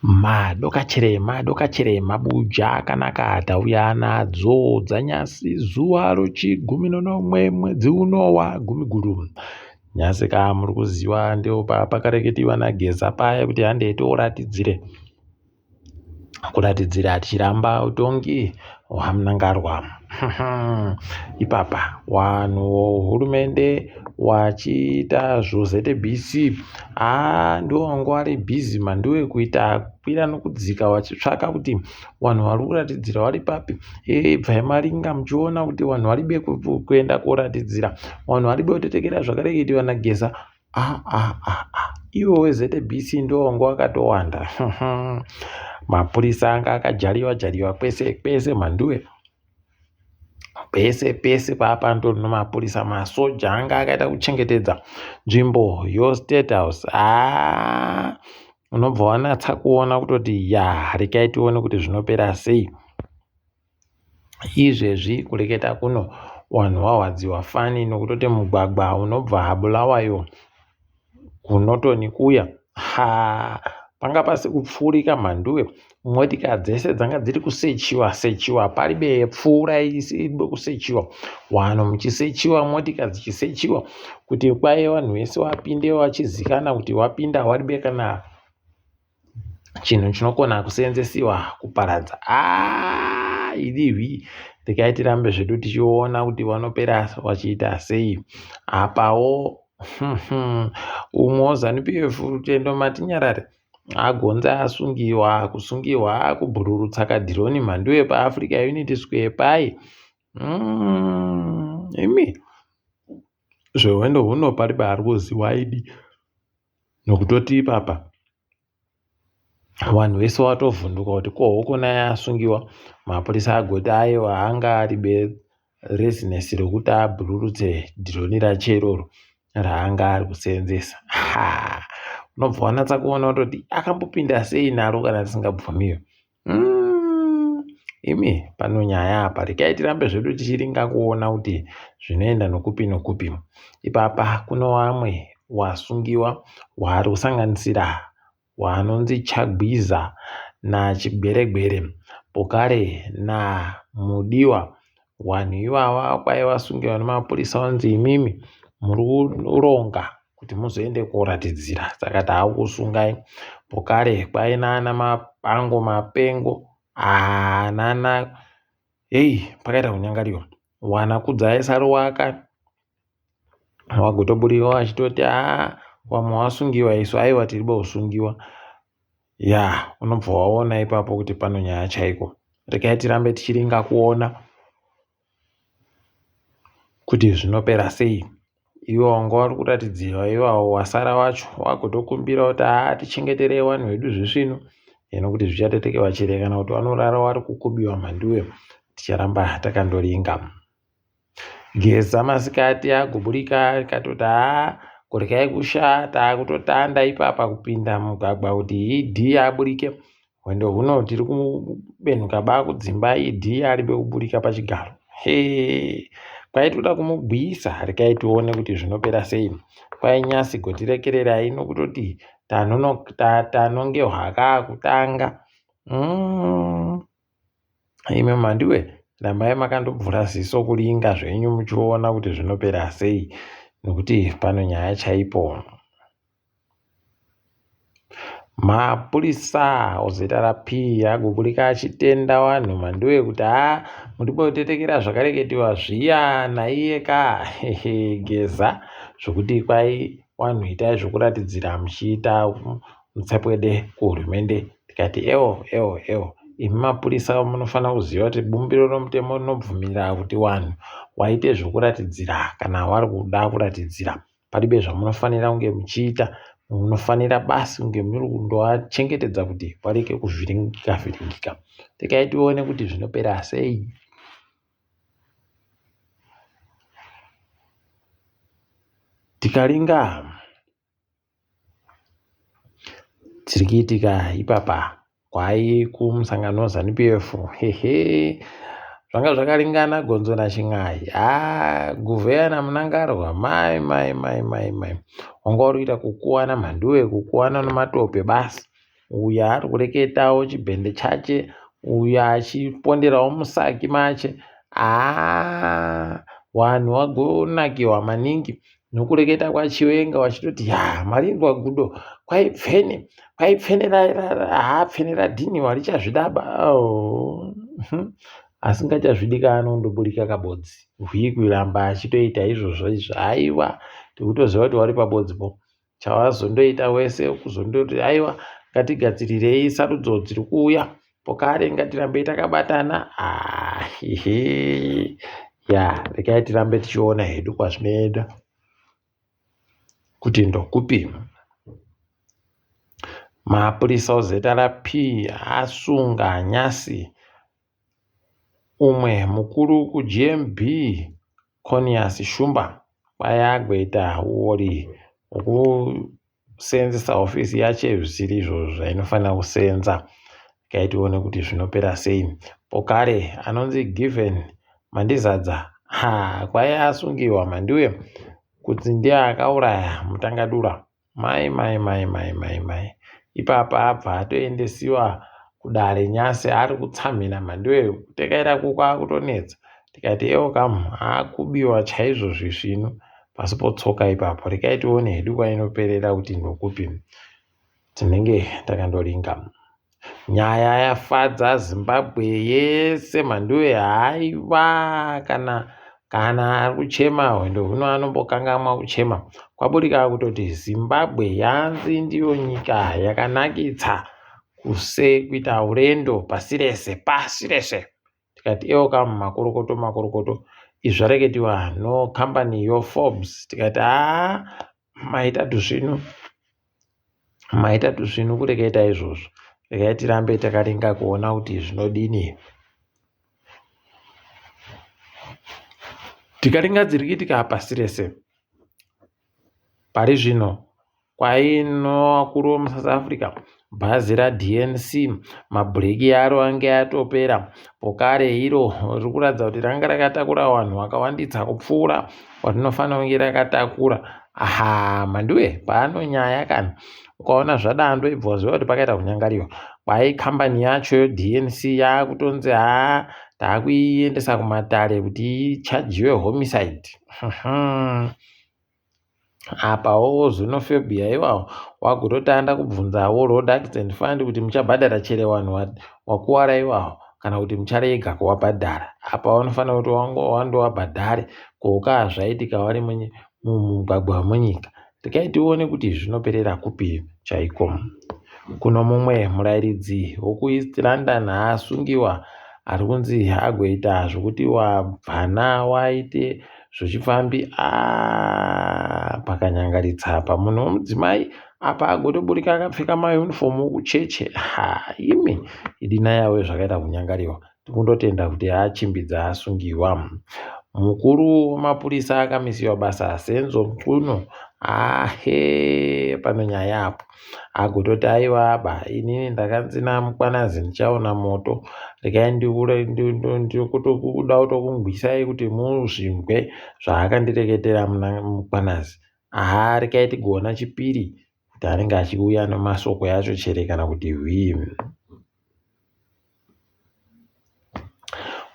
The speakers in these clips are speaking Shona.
Madokachere madokachere mabuja akanaka tauya nadzo dzanyasi zuva rochigumi nonomwe mwedzi uno wagumiguru. Nyasi ka muri kuziva ndipo pakareketiwa naGeza paya kuti handei tioratidzire kuratidzira tichiramba utongi hwaMnangarwa. Ipapa wanhu hurumende wachiita zvoZBC haa ndiwo wanga wari bhizi mhanduwe kuita kwira nokudzika wachitsvaka kuti vanhu vari kuratidzira vari papi e bvai maringa muchiona kuti vanhu varibe kuenda koratidzira vanhu varibe kutetekera zvakareketiwa naGeza Ah, ah, ah, ah. Iwo weZBC ndiwo wanga wakatowanda. Mapurisa anga akajariwa jariwa kwese kwese mhanduwe. Pese pese paapandori nemapurisa masoja anga akaita kuchengetedza nzvimbo yoState House. Ah, unobva wanatsa kuona kutoti ya rekai tione kuti zvinopera sei. Izvezvi kureketa kuno wanhu wahwadziwa fani nokutoti mugwagwa unobva Bulawayo kuNorton kuya haa panga pasi kupfuurika mhanduwe motika dzese dzanga dziri kusechiwa sechiwa paribe yepfuura isiri kusechiwa wanhu muchisechiwa motika dzichisechiwa kuti kwaye vanhu vese vapinde vachizikana kuti wapinda waribe kana chinhu chinokona kuseenzesiwa kuparadza aa idihwi regai tirambe zvedu tichiona kuti vanopera vachiita sei apawo umwe weZanu PF Rutendo Matinyarare agonza asungiwa kusungiwa akubhururutsa kadhironi mhandu yepaAfrica Unity Square pai imi zvehwendo huno paribe ari kuziwa idi nokutoti ipapa vanhu vese vatovhunduka kuti ko hoko naye asungiwa mapurisa agoti aiwa anga ari berezinesi rekuti abhururutse dhironi racho iroro raanga ari kuseenzesa ha unobva wanatsa kuona kutoti akambopinda sei naro kana risingabvumiwe Imi pano nyaya apa regai tirambe zvedu tichiringa kuona kuti zvinoenda nokupi nokupi. Ipapa kuno vamwe wasungiwa waari kusanganisira wanonzi Chagwiza naChigweregwere Pokare naMudiwa. Wanhu ivava kwaivasungiwa nemapurisa vanzi imimi muri kuronga kuti muzoende koratidzira saka taakusungai pokare kwaina ana mapango mapengo anana hei pakaita kunyangariwa wana kudzai saruwaka wagotoburiwa wachitoti haa wamwe wasungiwa isu aiwa tiri bosungiwa ya unobva waona ipapo kuti pano nyaya chaiko regai tirambe tichiringa kuona kuti zvinopera sei ivo wanga vari kuratidzirwa ivawo wasara wacho wakutokumbira kuti haa tichengeterei vanhu vedu zvisvinu hino kuti zvichatetekewa chere kana kuti vanorara vari kukubiwa mhanduwe ticharamba takandoringa geza masikati agoburika akatoti haa kurekai kushata akutotanda ipapa kupinda mugwagwa kuti ED aburike Hwendo huno tiri kubenhuka ba kudzimba ED aribe kuburika pachigaro. Hee kwaitoda kumugwisa rekai tione kuti zvinopera sei. Kwai nyasi gotirekererai nokutoti tanongehwa kakutanga. Mm. Imi mhandiwe rambai makandobvura ziso kuringa zvenyu muchiona kuti zvinopera sei nokuti pano nyaya chaipo. Mapurisa oZRP agobudika achitenda vanhu mhanduwe kuti haa muri kutetekera zvakareketiwa zviya naiye ka hehe Geza zvokuti kwai vanhu itai zvokuratidzira muchiita mutsepwede kuhurumende tikati ewo ewo ewo imi mapurisa munofanira kuziva kuti bumbiro romutemo rinobvumira kuti vanhu waite zvokuratidzira kana vari kuda kuratidzira paribe zvamunofanira kunge muchiita munofanira basi kunge muri kundovachengetedza kuti varege kuvhiringika vhiringika regai tione kuti zvinopera sei tikaringa Chiri kuitika ipapa kwai kumusangano weZanu PF hehe zvanga zvakaringana gonzo nachin'ai haa guvheya naMnangarwa mai mai mai mai mai wanga uri kuita kukuwana mhanduwe kukuwana nematope basi. Uyo ari kureketawo chibhende chache, uyo achiponderawo musaki mache. Haa vanhu vagonakiwa maningi nokureketa kwaChiwenga vachitoti ya marinzwa gudo kwai pfene kwai pfene haa pfene radhinhiwa richazvidaba oh. Asingachazvidi ka anondoburika kabodzi hwii kuramba achitoita izvozvo izvo haiwa tikutoziva kuti wari pabodzi po Chawazondoita wese kuzondoti aiwa ngatigadzirirei sarudzo dziri kuuya pokare ngatirambei takabatana ah, ya regai tirambe tichiona hedu kwazvinoenda kuti ndokupi mapurisa oZRP asunga nyasi Umwe mukuru kuGMB, Conius Shumba, kwaive agoita huwori hwekuseenzesa hofisi yache zvisiri izvo zvainofanira kuseenza. Regai tione kuti zvinopera sei. Pokare anonzi Given Mandizadza ha kwaive asungiwa Mandiwe kuti ndiye akauraya Mutangadura. Mai mai mai mai mai mai ipapa abva atoendesiwa kudare nyasi ari kutsamhina mhanduwe kutekaira kuko akutonetsa tikati ewo kamu akubiwa chaizvo zvisvinu pasi potsoka ipapo rekai tione hedu kwainoperera kuti ndokupi tinenge takandoringa Nyaya yafadza Zimbabwe yese Mhanduwe haiwa kana kana ari kuchema hwendo huno anombokangamwa kuchema kwaburika kutoti Zimbabwe yanzi ndiyo nyika yakanakitsa kuse kuita urendo pasi rese pasi rese tikati ewo kamu makorokoto makorokoto izvi zvareketiwa no company yo Forbes tikati haa maita tusvinu maita tusvinu kureketa izvozvo regai tirambe takaringa kuona kuti zvinodini tikaringa dziri kuitika pasi rese pari zvino Kwaino vakuru vemuSouth Africa bhazi raDNC mabhureki aro ange atopera pokare iro riri kuratidza kuti ranga rakatakura vanhu vakawandisa kupfuura warinofanira kunge rakatakura aha mhanduwe paano nyaya kana ukaona zvadando ibva waziva kuti pakaita kunyangariwa kwai kambani yacho DNC yakutonzi haa taakuiendesa kumatare kuti ichajiwe homicide Apawo xenophobia iwawo wagototanda kubvunzawo road accident fund kuti muchabhadhara chere vanhu wakuwara iwawo kana kuti mucharega kuwabhadhara apa vanofanira kuti wandowabhadhare koka zvaitika vari mumugwagwa wemunyika regai tione kuti zvinoperera kupi chaiko kuno mumwe murairidzi wokuEast London asungiwa ari kunzi agoita zvokuti wabvana waite Zvochipfambi aah pakanyangaritsa apa munhu wemudzimai apa agotoburika akapfeka maunifomu okucheche haa imi idina yawe zvakaita kunyangariwa tikundotenda kuti achimbidza asungiwa mukuru wemapurisa akamisiwa basa Senzo Mchunu ahe pano nyaya apo Agototi aiwa ba inini ndakanzi naMukwanazi ndichaona moto regai ndikuda kutokungwisai kuti muzvimbwe zvaakandireketera Mukwanazi. Haa regai tigoona chipiri kuti anenge achiuya nemasoko yacho chere kana kuti hwii.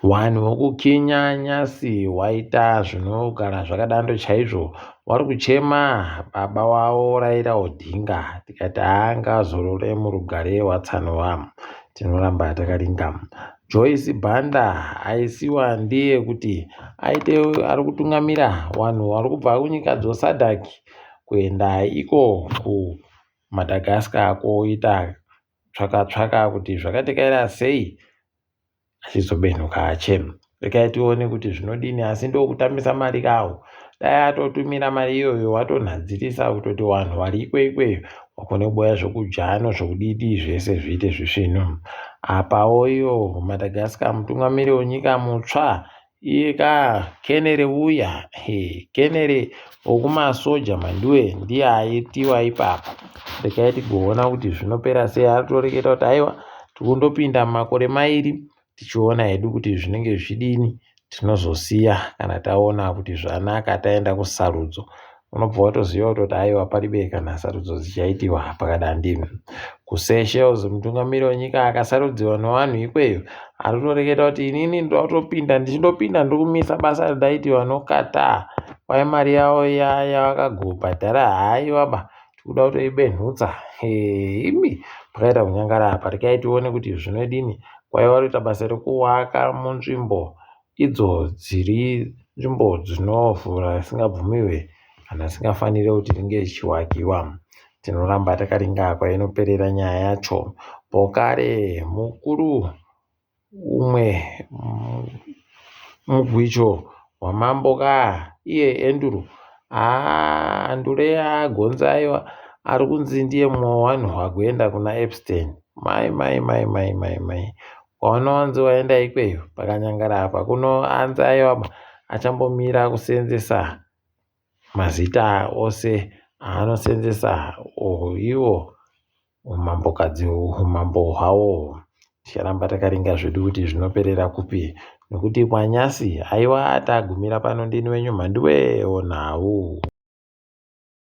Vanhu vokuKinyanyasi waita zvinogara zvakadando chaizvo vari kuchema baba wavo Raila Odinga tikati haa ngazorore murugare watsano wam tinoramba takaringa. Joyce Banda aisiwa ndiye kuti aite ari kutungamira vanhu vari kubva kunyika dzoSADC kuenda iko kuMadagascar koita tsvaka tsvaka kuti zvakatekaira sei achizobenhuka achema regai tione kuti zvinodini asi ndokutambisa mari kawo dai atotumira mari iyoyo watonhadzirisa kutoti vanhu vari ikwe ikweyo wakone kuboya zvokudya nozvokudidi zvese zviite zvisvinu apawo iyo madagascar mutungamiri wenyika mutsva Iye ka kenere uya he kenere wokumasoja mhanduwe ndiye aitiwa ipapa regai tigoona kuti zvinopera sei aritoreketa kuti aiwa tikundopinda mumakore mairi tichiona hedu kuti zvinenge zvichidini tinozosiya kana taona kuti zvanaka taenda kusarudzo unobva watoziva kutoti aiwa paribe kana sarudzo dzichaitiwa pakadandini. KuSeychelles mutungamiri wenyika akasarudziwa nevanhu ikweyo ari kutoreketa kuti inini ndoda kutopinda ndichindopinda ndiri kumisa basa randaitiwa noQatar kwai mari yavo yavakagobhadhara haiwaba tikuda kutoibenhutsa imi pakaita kunyangara apa rekai tione kuti zvinodini kwaiva kuita basa rekuwaka munzvimbo idzo dziri nzvimbo dzinovhura isingabvumiwe kana isingafaniri kuti ringe ichiwakiwa. Tinoramba takaringa kwainoperera nyaya yacho. Pokare mukuru umwe mugwicho wamambo ka iye Andrew haa Andureya Gonzi aiwa ari kunzi ndiye mumwe wevanhu vakuenda kuna Epstein. Mai mai mai mai mai mai ukaona wanzi waenda ikweyo pakanyangara apa kuno anzi aiwa achambomira kuseenzesa mazita ose aanosenzesa iwo umambokadzi umambo hwawo. Ticharamba takaringa zvedu kuti zvinoperera kupi nekuti kwanyasi haiwa tagumira pano ndini wenyu Mhanduwe nhau.